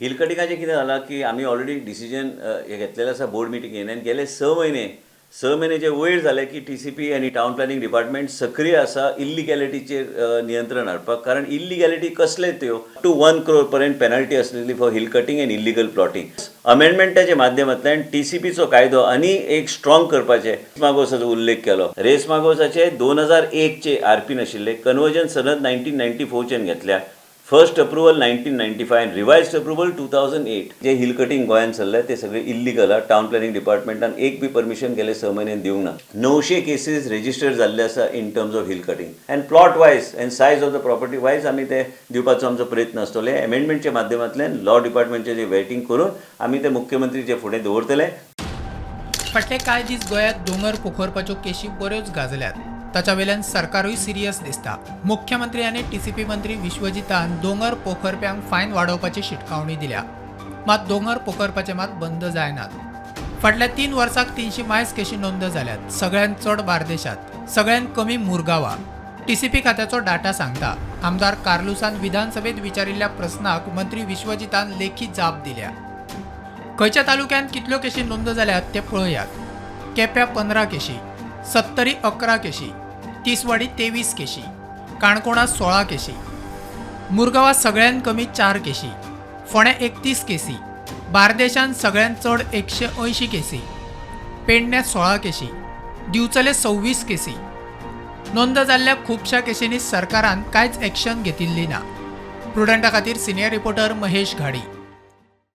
Hill कटिंगाचें कितें जालां की आमी ऑलरेडी डिसिजन हे घेतलेलें आसा बोर्ड मिटिंगेन आनी गेले 6 म्हयने, 6 म्हयन्याचे वयर जाले की टीसीपी आनी टावन प्लॅनिंग डिपार्टमेंट सक्रीय आसा इल्लिगॅलिटीचेर नियंत्रण हाडपाक. कारण इल्लिगॅलिटी कसले त्यो टू 1 क्रोर पर्यंत पेनल्टी आसलेली for hill cutting and illegal plotting. अमेंडमेंटाच्या माध्यमांतल्यान टीसीपीचो कायदो आनी एक स्ट्रॉंग करपाचे. मागोसाचो उल्लेख केलो. रेस मागोसाचे 2001चे आरपी नाशिल्ले. कन्वर्जन सनद 1994च्यान घेतल्या. First approval 1995, revised approval 2008. जे हिल कटिंग गोंयांत चल्ले ते सगळे इल्लिगल. टावन प्लॅनिंग डिपार्टमेंटान एक बी परमिशन गेले 6 म्हयन्यान दिवंक ना. 900 केसीस रेजिस्टर जाल्ले आसा in terms of hill cutting, and plot wise and size of the property wise आमी ते दिवपाचो आमचो प्रयत्न आसतलो. एमेंडमेंटच्या माध्यमांतल्यान लॉ डिपार्टमेंटचे जे वेटिंग करून आमी ते मुख्यमंत्रीचे फुडें दवरतले. फाटले कांय दीस गोंयांत दोंगर पोखरपाच्यो केशी बऱ्योच गाजल्यात. ताच्या वेल्यान सरकारूय सिरियस दिसता. मुख्यमंत्री आनी टीसीपी मंत्री विश्वजितान दोंगर पोखरप्यांक फायन वाडोवपाची शिटकावणी दिल्या. मात दोंगर पोखरपाचे मात बंद जायनात. फाटल्या 3 वर्साक 300 मायज केशी नोंद जाल्यात. सगळ्यांत चड बार्देशात, सगळ्यांत कमी मुरगांवा, टीसीपी खात्याचो डाटा सांगता. आमदार कार्लुसान विधानसभेत विचारिल्ल्या प्रस्नाक मंत्री विश्वजितान लेखी जाप दिल्या. खंयच्या तालुक्यांत कितल्यो केशी नोंद जाल्यात ते पळयात. केप्यां 15 केशी, सत्तरी 11 केशी, तिसवाडी 23 केशी, काणकोणा 16 केशी, मुरगांवां सगळ्यांत कमी चार केशी, फोंड्या 31 केसी, बार्देशांत सगळ्यांत चड 180 केसी, पेडण्यां 16 केशी, दिवचले 26 केसी. नोंद जाल्ल्या खुबश्या केशींनी सरकारान कांयच एक्शन घेतिल्ली ना. प्रुडंटा खातीर सिनियर रिपोर्टर महेश घाडी.